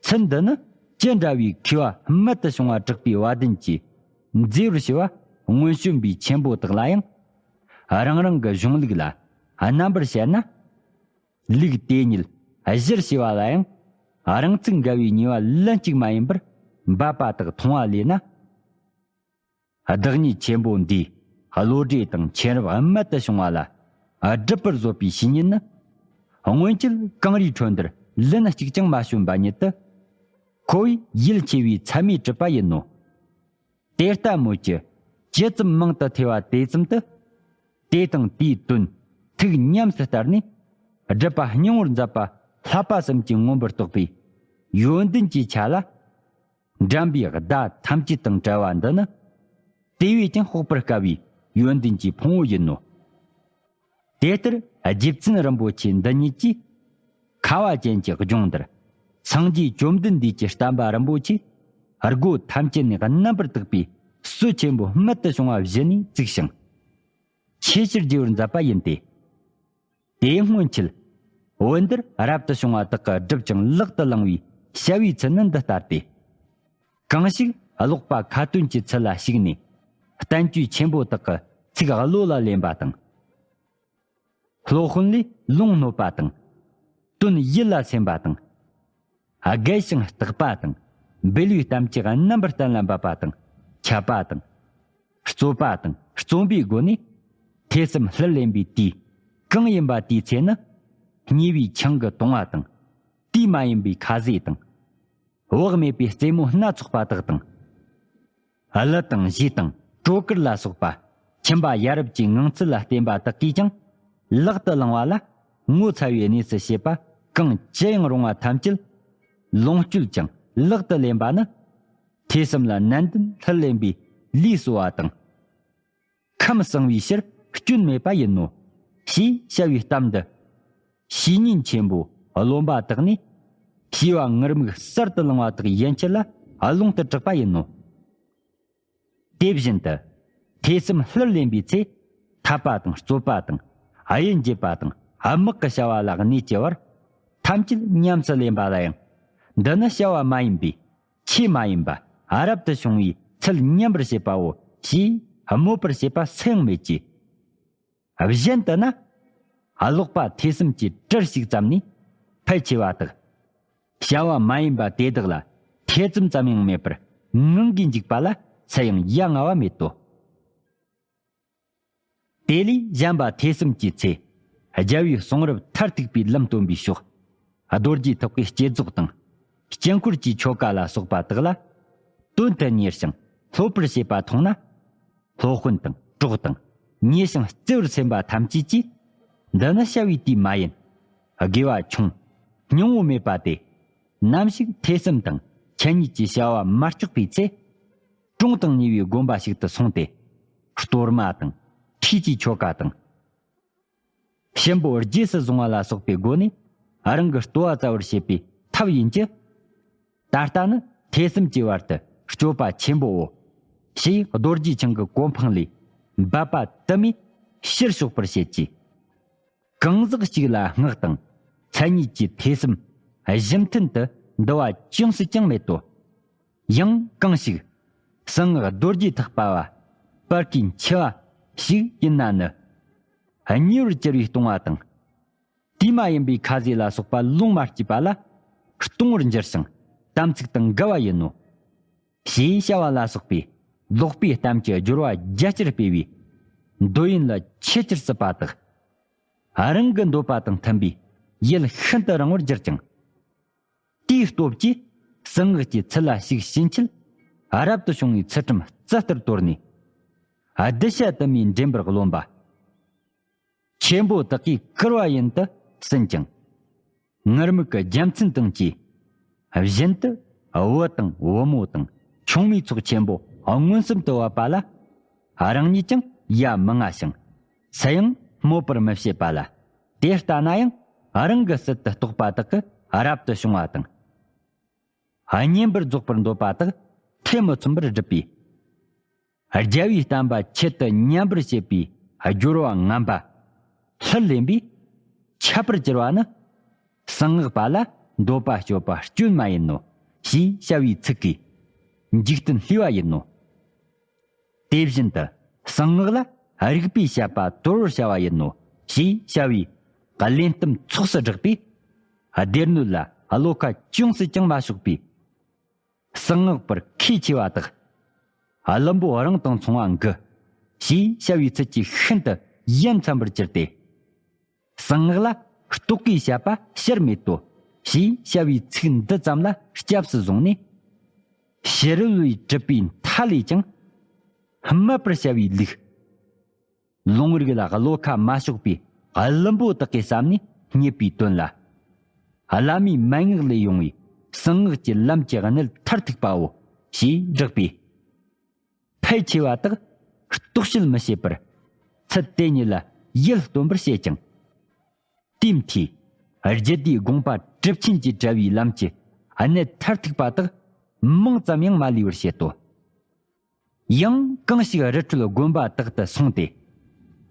ཚུལ་འདི་ནི་ཅི་འདྲ་བའི་མཁས་པ་རྨད་དུ་བྱུང་བ་གྲགས་པའི་བ་དན་གྱིས་མཛེས་པར་བྱས་པ་སྔོན་བྱོན་པའི་ཆེན་པོ་དག་ལ་ཡང་། རང་རང་གི་གཞུང་ལུགས་ལ་རྣམ་པར་བཤད་ན། ལུགས་དེ་ཉིད་གཞིར་བྱས་པ་ལ་ཡང་རང་ཚུགས་འགལ་བའི་ཉེས་པ་ལན་གཅིག་མ་ཡིན་པར་འབབ་པ་དག་མཐོང་བ་ལས་ན། བདག་ཉིད་ཆེན་པོ་འདིས་བློ་གྲོས་དང་མཁྱེན་རབ་རྨད་དུ་བྱུང་བ་ལ་སྒྲུབ་པར་བཟོད་པའི་བཤེས་གཉེན་ནི། སྔོན་ཆད་གངས་རིའི་ཁྲོད་འདིར་ལན་གཅིག་ཀྱང་མ་བྱོན་པ་ཉིད་དུ། ཁོ་བོས་ཡིད་ཆེས་པའི་ཚད་མས་གྲུབ་པ་ཡིན་ནོ། དེ་ལྟ་མོད་ཀྱི། ཇི་ཙམ་མང་དུ་ཐོས་པ་དེ་ཙམ་དུ། དེ་དང་དེའི་དོན་ཐུགས་ཉམས་སུ་བསྟར་ནས། སྒྲུབ་པ་སྙིང་པོར་མཛད་པ་བསླབ་པ་གསུམ་གྱིས་མངོན་པར་རྟོགས་པའི་ཡོན་ཏན་གྱི་ཆ་ལ། འགྲན་པའི་བརྡ་ཐམས་ཅད་དང་བྲལ་བ་འདི་ནི། དེ་བས་ཀྱང་དཔོག་པར་དཀའ་བའི་ཡོན་ཏན་གྱི་ཕུང་པོ་ཡིན་ནོ། དེ་ལྟར་རྗེ་བཙུན་རིན་པོ་ཆེ་འདི་ཉིད་ཀྱིས། ཁ་བ་ཅན་གྱི་སྦྱོང་བརྡར། སངས་རྒྱས་བཅོམ་ལྡན་འདས་ཀྱི་བསྟན་པ་རིན་པོ་ཆེ། སྒོ་ཐམས་ཅད་ནས་རྣམ་པར་དག་པའི་སྲོལ་ཆེན་པོ་རྨད་དུ་བྱུང་བ་བཞི་ནས་བཙུགས་ཤིང་། ཆེས་ཆེར་རྒྱས་པར་མཛད་པ་ཡིན་ཏེ། དེའི་སྔོན་ཆད། བོད་འདིར་རབ་ཏུ་བྱུང་བ་དག་གིས་བསྒྲུབས་ཀྱང་ལག་ཏུ་བླངས་པའི་བྱ་བའི་ཚུལ་ནི་འདི་ལྟར་ཏེ། གང་ཞིག་ཀློག་པ་ཁ་ཏོན་གྱི་ཚུལ་ལ་ཞུགས་ནས། བསྟན་བཅོས་ཆེན་པོ་དག་གི་ཚིག་བློ་ལ་ལེན་པ་དང་། སློབ་དཔོན་ལས་ལུང་སྣོད་པ་དང་། དོན་ཡིད་ལ་སེམས་པ་དང་། རྒལ་ཞིང་བརྟག་པ་དང་། འབུལ་བའི་གཏམ་གྱི་རྣམ་པར་གཏན་ལ་འབེབས་པ་དང་། འཆད་པ་དང་། རྩོད་པ་དང་རྩོམ་པའི་སྒོ་ནས། ཐོས་བསམ་ལྷུར་ལེན་པའི་དུས་གང་ཡིན་པ་དེའི་ཚེ་ནི། སྙེ་བའི་ཆང་གི་བཏུང་བ་དང་། དུས་མ་ཡིན་པའི་ཁ་ཟས་དང་། བག་མེད་པའི་རྩེད་མོ་སྣ་ཚོགས་པ་དག་དང་། གླུ་དང་གཞས་དང་བྲོ་གར་ལ་སོགས་པ། ཁྱིམ་པ་ཡ་རབས་ཀྱི་ངང་ཚུལ་ལ་བརྟེན་པ་དག་གིས་ཀྱང་། ལག་ཏུ་བླང་བ་ལ། ངོ་ཚ་བའི་གནས་སུ་བྱེད་པ་གང་ཅི་ཡང་རུང་བ་ཐམས་ཅད། ལོངས་སྤྱོད་ཅིང་ལག་ཏུ་ལེན་པ་ནི། ཐོས་བསམ་ལ་ནན་ཏན་ལྷུར་ལེན་པའི་ལུས་གསོ་བ་དང་། ཁམས་གསང་བའི་ཕྱིར་སྐྱོན་མེད་པ་ཡིན་ནོ། ཞེས་བྱ་བའི་གཏམ་འདི། བཤེས་གཉེན་ཆེན་པོ་རློམ་པ་དག་ནས། བྱིས་པ་ངུར་སྨྲིག་གསར་དུ་བླངས་པ་དག་ཡན་ཆད་ལ་ལུང་དུ་གྲགས་པ་ཡིན་ནོ། དེ་བཞིན་དུ། ཐོས་བསམ་ལྷུར་ལེན་པའི་ཚེ། འཐབ་པ་དང་རྩོད་པ་དང་། གཡུལ་འགྱེད་པ་དང་། དམག་གི་བྱ་བ་ལ་གནོད་ཀྱི་བར། ཐམས་ཅད་ཉམས་སུ་ལེན་པ་ལ་ཡང་། འདི་ནི་བྱ་བ་མ་ཡིན་པའི། ཆོས་མ་ཡིན་པ། རབ་ཏུ་བྱུང་བའི་ཚུལ་ཉམས་པར་བྱེད་པའོ། ཞེས་སྨོད་པར་བྱེད་པ་སུ་ཡང་མེད་ཀྱི། གཞན་དུ་ན། ཀློག་པ་ཐོས་བསམ་གྱི་གྲུར་ཞུགས་ཙམ་ནས་ཕལ་ཆེ་བ་དག། བྱ་བ་མ་ཡིན་པ་དེ་དག་ལ་ཐེ་ཚོམ་ཙམ་ཡང་མེད་པར་ངང་གིས་འཇུག་པ་ལ་སུ་ཡང་ཡ་ང་བ་མེད་དོ། དེ་ལས་གཞན་པ་ཐོས་བསམ་གྱི་ཚེ། རྒྱལ་བའི་གསུང་རབ་མཐར་ཐུག་པའི་ལམ་སྟོན་པའི་ཕྱོགས། རྡོ་རྗེ་ཐེག་པའི་བསྐྱེད་རྫོགས་དང་། དཀྱིལ་འཁོར་གྱི་ཆོ་ག་ལ་སོགས་པ་དག་ལ། དོན་དུ་གཉེར་ཞིང་སློབ་པར་བྱེད་པ་མཐོང་ན། སློབ་དཔོན་དང་གྲོགས་དང་། མཉེས་ཤིང་བརྩེ་བར་སེམས་པ་ཐམས་ཅད་ཀྱིས། འདི་ནི་བྱ་བའི་དུས་མ་ཡིན། དགེ་བ་ཆུང་། སྙིང་པོ་མེད་པ་སྟེ། ནམ་ཞིག་ཐོས་བསམ་དང་མཚན་ཉིད་ཀྱི་བྱ་བ་མ་ལྕོགས་པའི་ཚེ། གྲོང་དང་ཉེ་བའི་དགོན་པ་ཞིག་ཏུ་སོང་སྟེ། གཏོར་མ་དང་། ཁྲུས་ཀྱི་ཆོ་ག་དང་། གཤིན་པོ་རྗེས་སུ་བཟུང་བ་ལ་སོགས་པའི་སྒོ་ནས་རང་གི་ལྟོ་བ་བཙའ་བར་བྱེད་པའི་ཐབས་ཡིན་གྱི། ད་ལྟ་ནི་ཐོས་བསམ་གྱི་བར་དུ་སྤྱོད་པ་ཆེན་པོའོ། ཞེས་རྡོ་རྗེ་འཆང་གི་གོ་འཕང་ལས་འབབ་པ་དུ་མའི་ཕྱིར་ཕྱོགས་པར་བྱེད་ཀྱི། གང་ཟག་གཅིག་ལ་སྔགས་དང་མཚན་ཉིད་ཀྱི་ཐོས་བསམ་གཞི་མཐུན་དུ་འདུ་བ་ཅུང་ཟད་ཀྱང་མེད་དོ། ཡང་གང་ཞིག་གསང་སྔགས་རྡོ་རྗེ་ཐེག་པ་བ་སྤར་ཁའི་འཆི་བ་ཞིག་ཡིན་ན་ནི། ཉེ་བར་གྱུར་པའི་ལྟུང་བ་དང་། དུས་མ་ཡིན་པའི་ཁ་ཟས་ལ་སོགས་པ་ལོངས་མ་སྤྱད་པ་ལ་གཏོང་བར་འགྱུར་ཞིང་དམ་ཚིག་དང་འགལ་བ་ཡིན་ནོ། ཞེས་བྱ་བ་ལ་སོགས་པའི་ལོག་པའི་གཏམ་གྱི་སྦྱོར་བ་རྒྱ་ཆེར་སྤེལ་བའི་འདོད་ཡོན་ལ་ཆེས་ཆེར་སྲིད་པ་དག། རང་གི་འདོད་པ་དང་མཐུན་པའི་ཡུལ་ཤིན་ཏུ་རིང་བར་གྱུར་ཅིང་། དེའི་སྟོབས་ཀྱིས་གསང་སྔགས་ཀྱི་ཚུལ་ལ་ཞུགས་ཕྱིན་ཆད་རབ་ཏུ་བྱུང་བའི་ཚུལ་ཁྲིམས་རྩལ་ལྟར་དོར་ནས། གདུལ་བྱ་དུ་མའི་འདྲེན་པར་རློམ་པ། ཆེན་པོ་དག་གིས་བཀུར་བ་ཡིན་དུ་ཟིན་ཀྱང་། ངུར་སྨྲིག་གི་རྒྱལ་མཚན་དང་བཅས། བཞིན་དུ་བུ་དང་བུ་མོ་དང་ཆུང་མའི་ཚོགས་ཆེན་པོ་མངོན་སུམ་དུ་བབས་པ་ལ། རང་ཉིད་ཀྱང་ཡ་མི་ང་ཞིང་། སུ་ཡང་སྨོད་པར་མི་བྱེད་པ་ལ། དེ་ལྟ་ན་ཡང་རང་གི་སྲིད་དུ་གཏོགས་པ་དག་གི་རབ་ཏུ་བྱུང་བ་དང་། བསྙེན་པར་རྫོགས་པར་འདོད་པ་དག་ཐེ་མི་ཚོམ་པར་སྒྲུབ་པའི། རྒྱལ་བའི་བསྟན་པ་ཆེད་དུ་ཉམས་པར་བྱེད་པའི་སྦྱོར་བ་ངན་པ་ལྷུར་ལེན་པས། འཆབ་པར་གྱུར་པ་ནི། གསང་སྔགས་པ་ལ་འདོད་པ་སྤྱོད་པ་སྐྱོན་མ་ཡིན་ནོ། ཞེས་བྱ་བའི་ཚིག་གིས་འཇིག་རྟེན་བསླུས་པ་ཡིན་ནོ། དེ་བཞིན་དུ་གསང་སྔགས་ལ་རིགས་པས་དཔྱད་པ་དོར་བར་བྱ་བ་ཡིན་ནོ། ཞེས་བྱ་བའི་གླེན་གཏམ་ཚོགས་སུ་བསྒྲགས་པས། སྡེ་སྣོད་ལ་བློ་ཁ་ཅུང་ཟད་ཀྱང་མ་ཕྱོགས་པའི། གསང་སྔགས་པར་ཁས་འཆེ་བ་དག། བླུན་པོ་རང་དང་མཚུངས་པ་འགི། ཞེས་བྱ་བའི་ཚུལ་གྱིས་ཤིན་ཏུ་ཡ་མཚན་པར་གྱུར་ཏེ། གསང་སྔགས་ལ་རྟོག་གེས་བཤད་པ་ཕྱིར་མེད་དོ། ཞེས་བྱ་བའི་ཚིག་འདི་ཙམ་ལ་སྐྱབས་སུ་བཟུང་ནས། ཕྱི་རོལ་པའི་གྲུབ་པའི་མཐའ་ལས་ཀྱང་། སྨད་པར་བྱ་བའི་ལུགས། ལུང་རིགས་ལ་བློ་ཁ་མ་ཕྱོགས་པའི་བླུན་པོ་དག་གི་བསམ་ནས་རྙེད་པའི་དོན་ལ། བླ་མའི་མན་ངག་ལས་ཡོང་བའི་གསང་སྔགས་ཀྱི་ལམ་གྱི་གནད་མཐར་ཐུག་པའོ་ཞེས་བསྒྲགས་པས། ཕལ་ཆེ་བ་དག་རྟོག་དཔྱོད་མི་བྱེད་པར་ཚུལ་དེ་ཉིད་ལ་ཡིད་རྟོན་པར་བྱེད་ཅིང་། དེའི་མཐུས་རྒྱུད་སྡེའི་དགོངས་པ་གྲུབ་ཆེན་གྱི་གྲྭ་བའི་ལམ་གྱི་གནད་མཐར་ཐུག་པ་དག་མིང་ཙམ་ཡང་མ་ལུས་པར་བཤད་དོ། ཡང་གང་ཞིག་རི་ཁྲོད་དགོན་པ་དག་ཏུ་སོང་སྟེ།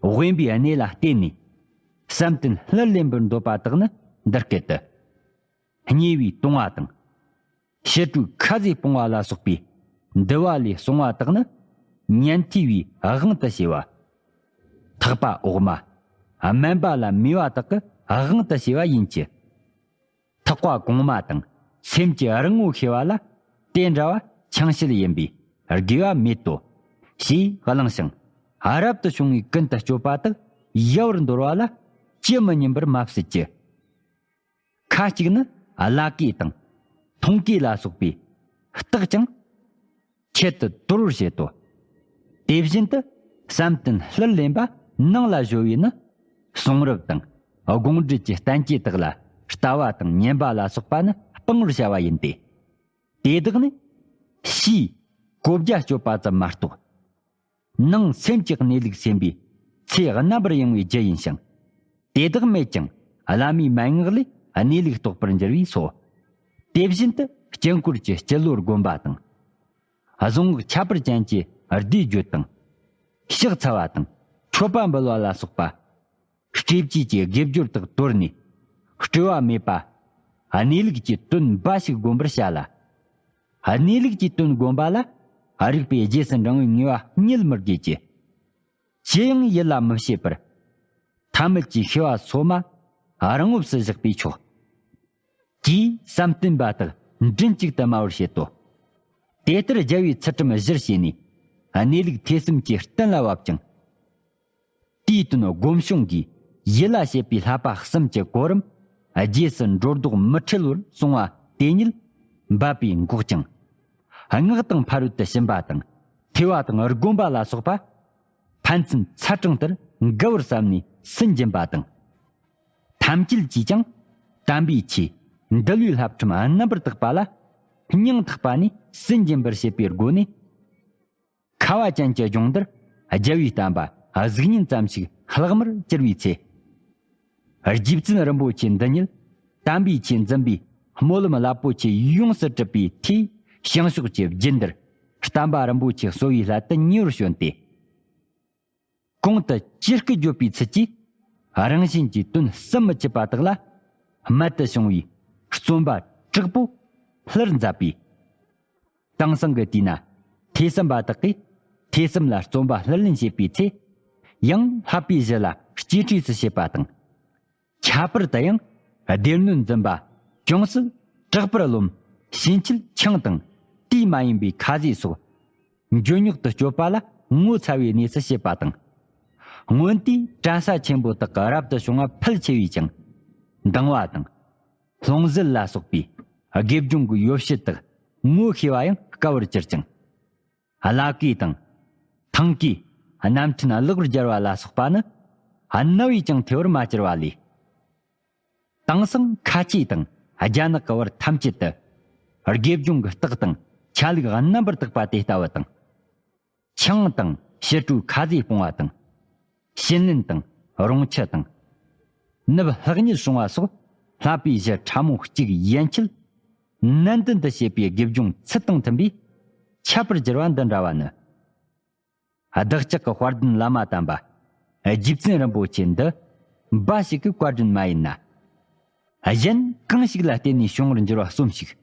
དབེན་པའི་གནས་ལ་བརྟེན་ནས་བསམ་གཏན་ལྷུར་ལེན་པར་འདོད་པ་དག་ནི་འདི་སྐད་དུ། ཉེ་བའི་ལྟུང་བ་དང་། ཕྱི་དྲོའི་ཁ་ཟས་སྤོང་བ་ལ་སོགས་པའི་འདུལ་བ་ལས་གསུངས་པ་དག་ནི་ཉན་ཐོས་པའི་དབང་དུ་བྱས་པ། ཐེག་པ་འོག་མ། དམན་པ་ལ་མོས་པ་དག་གི་དབང་དུ་བྱས་པ་ཡིན་གྱི། ཐེག་པ་གོང་མ་དང་སེམས་ཀྱི་རང་ངོ་ཤེས་པ་ལ་དེ་འདྲ་བ་ཆང་ཤེད་ཡིན་པས་དགོས་པ་མེད་དོ། ཞེས་གླེང་ཞིང་། རབ་ཏུ་བྱུང་བའི་ཀུན་ཏུ་སྤྱོད་པ་དག་ཡལ་བར་འདོར་བ་ལ་ཅི་མི་སྙམ་པར་མ་བསད་ཀྱི། ཁ་ཅིག་ནི་བླ་གོས་དང་། མཐོང་གོས་ལ་སོགས་པས་བཏགས་ཀྱང་། ཁྱད་དུ་དོར་བར་བྱེད་དོ། དེ་བཞིན་དུ་བསམ་གཏན་ལྷུར་ལེན་པ་ནང་ལ་གཞོལ་བས་ནི། གསུང་རབ་དང་། དགོངས་འགྲེལ་གྱི་བསྟན་བཅོས་དག་ལ་ལྟ་བ་དང་ཉན་པ་ལ་སོགས་པ་ནི་སྤང་བར་བྱ་བ་ཡིན་ཏེ། དེ་དག་ནི། ཕྱིའི་གོ་བརྒྱ་སྤྱོད་པ་ཙམ་མ་གཏོགས། ནང་སེམས་ཀྱི་གནས་ལུགས་སེམས་པའི་ཚེ་རྣམ་པར་ཡེངས་པའི་རྒྱུ་ཡིན་ཞིང་། དེ་དག་མེད་ཀྱང་བླ་མའི་མན་ངག་ལས་གནས་ལུགས་རྟོགས་པར་འགྱུར་བས་སོ། དེ་བཞིན་དུ་དཀྱིལ་འཁོར་གྱི་སྤྱི་ལོར་བསྒོམ་པ་དང་། གཟུངས་སྔགས་ཁྱད་པར་ཅན་གྱི་བཟླས་བརྗོད་དང་། ཕྱག་འཚལ་བ་དང་མཆོད་པ་འབུལ་བ་ལ་སོགས་པ། སྤྲོས་བཅས་ཀྱི་དགེ་སྦྱོར་དག་དོར་ནས་སྤྲོས་པ་མེད་པ། གནས་ལུགས་ཀྱི་དོན་འབའ་ཞིག་བསྒོམ་པར་བྱ་ལ། གནས་ལུགས་ཀྱི་དོན་བསྒོམ་པ་ལ་རིག་པའི་རྗེས་སུ་འབྲང་བའི་ངེས་པ་རྙེད་མི་དགོས་ཀྱི། ཅི་ཡང་ཡིད་ལ་མི་བྱེད་པར། ཐ་མལ་གྱི་ཤེས་པ་སོ་མ་རང་ངོ་བོས་བཞག་པས་ཆོག །ཀྱིས་བསམ་གཏན་པ་དག་མགྲིན་གཅིག་ཏུ་སྨྲ་བར་བྱེད་དོ། དེ་ལྟར་རྒྱལ་བའི་ཚུལ་ཁྲིམས་གཞིར་བྱས་ནས་གནས་ལུགས་ཐོས་བསམ་གྱིས་གཏན་ལ་དབབ་ཅིང་། དེའི་དོན་སྒོམ་བྱུང་གིས་ཡིད་ལ་བྱེད་པའི་བསླབ་པ་གསུམ་གྱི་གོ་རིམ་རྗེས་སུ་འགྲོ་ལྡོག་མི་འཁྲུལ་བར་སོང་བ་དེ་ཉིད་འབད་པས་འགོག་ཅིང་། སྔགས་དང་ཕ་རོལ་ཏུ་ཕྱིན་པ་དང་ཐོས་པ་དང་སྒོམ་པ་ལ་སོགས་པ་ཕན་ཚུན་ཚ་གྲང་ལྟར་འགལ་བར་བསམ་ནས་སུན་འབྱིན་པ་དང་། ཐམས་ཅད་ཀྱིས་ཀྱང་དམ་པའི་ཆོས་འདུལ་བའི་བསླབ་ཁྲིམས་རྣམ་པར་དག་པ་ལ་སྙིང་ཐག་པ་ནས་སུན་འབྱིན་པར་བྱེད་པའི་སྒོ་ནས། ཁ་བ་ཅན་གྱི་སྦྱོང་བརྡར་རྒྱལ་བའི་བསྟན་པ་གཟུགས་བརྙན་ཙམ་ཞིག་ལྷག་མར་གྱུར་བའི་ཚེ། རྗེ་བཙུན་རིན་པོ་ཆེ་འདི་ཉིད་དམ་པའི་ཆོས་འཛིན་པའི་སྨོན་ལམ་རླབས་པོ་ཆེ་ཡོངས་སུ་གྲུབ་པའི་མཐའི་བྱང་ཕྱོགས་ཀྱི་རྒྱུན་འདིར་བསྟན་པ་རིན་པོ་ཆེ་གསོ་བའི་སླད་དུ་ཉེ་བར་བྱོན་ཏེ། གོང་དུ་ཇི་སྐད་བརྗོད་པའི་ཚུལ་གྱིས་རང་གཞན་གྱི་དོན་བསམ་མི་ཁྱབ་པ་དག་ལ་རྨད་དུ་བྱུང་བའི་རྩོམ་པ་དྲག་པོ་ལྷུར་མཛད་པས། དེང་སང་གི་དུས་ན་ཐོས་བསམ་པ་དག་གིས་ཐོས་བསམ་ལ་རྩོམ་པ་ལྷུར་ལེན་བྱེད་པའི་ཚེ། ཡང་བསླབ་པའི་གཞི་ལ་གཅེས་སྤྲས་སུ་བྱེད་པ་དང་། ཁྱད་པར་དུ་ཡང་སྡེ་སྣོད་འཛིན་པ་ཅུང་ཟད་དྲག་པར་རློམ། ཕྱིན་ཆད་ཆང་དང་དུས་མ་ཡིན་པའི་ཁ་ཟས་སོགས་འཇོལ་ཉོག་ཏུ་སྤྱོད་པ་ལ་ངོ་ཚ་བའི་གནས་སུ་བྱེད་པ་དང་། སྔོན་དུས་གྲྭ་ས་ཆེན་པོ་དག་གི་རབ་ཏུ་བྱུང་བ་ཕལ་ཆེ་བས་ཀྱང་། འདང་བ་དང་། ལྷུང་བཟེད་ལ་སོགས་པའི་དགེ་སྦྱོང་གི་ཡོ་བྱད་དག་ངོ་ཤེས་པ་ཡང་དཀའ་བར་གྱུར་ཅིང་། བླ་གོས་དང་། ཐང་གོས། རྣམ་འཕྲུལ་གླགས་པར་སྦྱར་བ་ལ་སོགས་པ་ནི། རྣ་བས་ཀྱང་ཐོས་པར་མ་གྱུར་བ་ལས། དེང་སང་ཁ་ཆེ་དང་རྒྱ་ནག་གི་བར་ཐམས་ཅད་དུ། དགེ་སྦྱོང་གི་རྟགས་དང་ཆ་ལུགས་རྣམ་པར་དག་པ་དེ་ལྟ་བུ་དང་། ཆང་དང་ཕྱི་དྲོའི་ཁ་ཟས་སྤོང་བ་དང་། བྱིན་ལེན་དང་རོང་ཆུ་དང་། ནུབ་ལྷག་ཉལ་སྲུང་བ་སོགས་བསླབ་པའི་གཞི་ཕྲ་མོ་གཅིག་ཡན་ཆད་ནན་ཏན་དུ་བྱེད་པའི་དགེ་སྦྱོང་ཚུལ་དང་མཐུན་པའི་ཁྱད་པར་གྱུར་པ་འདི་འདྲ་བ་ནི། བདག་ཅག་གི་དཔལ་ལྡན་བླ་མ་དམ་པ་རྗེ་བཙུན་རིན་པོ་ཆེ་འདི་འབའ་ཞིག་གི་བཀའ་དྲིན་མ་ཡིན་ན། གཞན་གང་ཞིག་ལ་བརྟེན་ནས་བྱུང་བར་འགྱུར་བ་གསུམ་ཞིག་